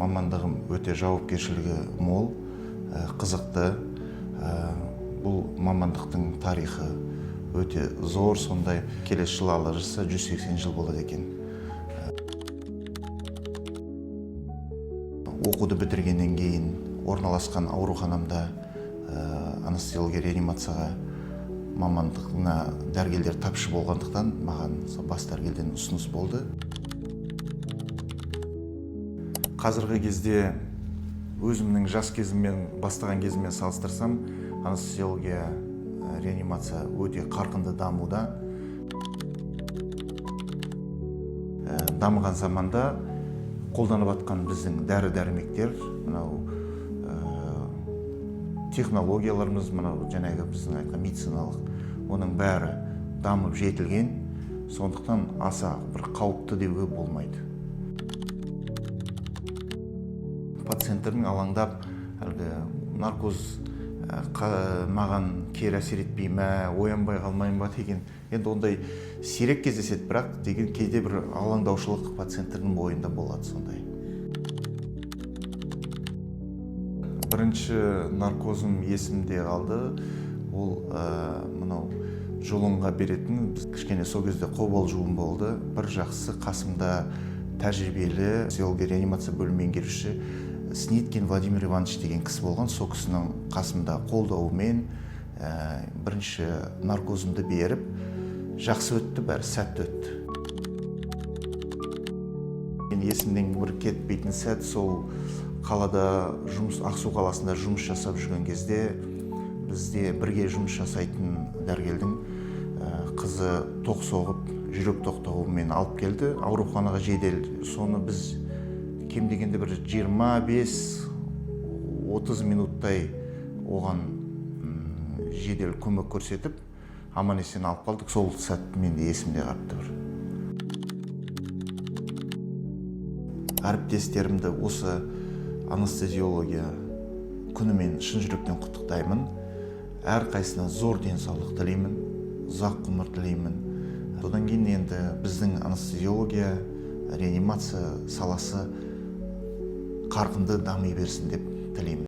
Мамандығым өте жауапкершілігі мол, қызықты. Бұл мамандықтың тарихы өте зор, сондай келесі жылы, Алла жазса, 180 жыл болады екен. Оқуды бітіргеннен кейін орналасқан ауруханамда анестезиология реанимацияға мамандығына дәрігерлер тапшы болғандықтан, маған сол бас дәрігерден ұсыныс болды. Қазіргі кезде өзімнің жас кезіммен, бастаған кезіммен салыстырсам, анестезиология, реанимация өте қарқынды дамуда. Дамыған заманда қолданып жатқан біздің дәрі дәрмектер, мынау технологияларымыз, мынау жаңағы біздің айтқан медициналық, оның бәрі дамып жетілген, сондықтан аса бір қауіпті деуге болмайды. Пациенттердің алаңдап, әлгі наркоз маған кері әсер етпей ме, оянбай қалмайын ба деген, енді ондай сирек кездеседі, бірақ деген кейде бір алаңдаушылық пациенттердің бойында болады сондай. Бірінші наркозым есімде қалды. Ол мынау жұлынға беретін, біз кішкене сол кезде қобалжуым болды. Бір жақсы, қасымда тәжірибелі анестезиология реанимация бөлім меңгерушісі Сниткин Владимир Иванович деген кісі болған. Сол кісінің қасымда қолдауымен бірінші наркозымды беріп, жақсы өтті, бәрі сәтті өтті. Мен есімнен бір кетпейтін сәт, сол қалада жұмыс, Ақсу қаласында жұмыс жасап жүрген кезде бізде бірге жұмыс жасайтын дәрігердің қызы тоқ соғып, жүрек тоқтауымен алып келді ауруханаға жедел. Соны біз кем дегенде бір 25-30 минуттай оған жедел көмек көрсетіп, аман есен алып қалдық. Сол сәт менде есімде қалыпты бір. Әріптестерімді осы анестезиология күнімен шын жүректен құттықтаймын. Әрқайсысына зор денсаулық тілеймін, ұзақ ғұмыр тілеймін. Содан кейін енді біздің анестезиология, реанимация саласы қарқынды дами берсін деп тілеймін.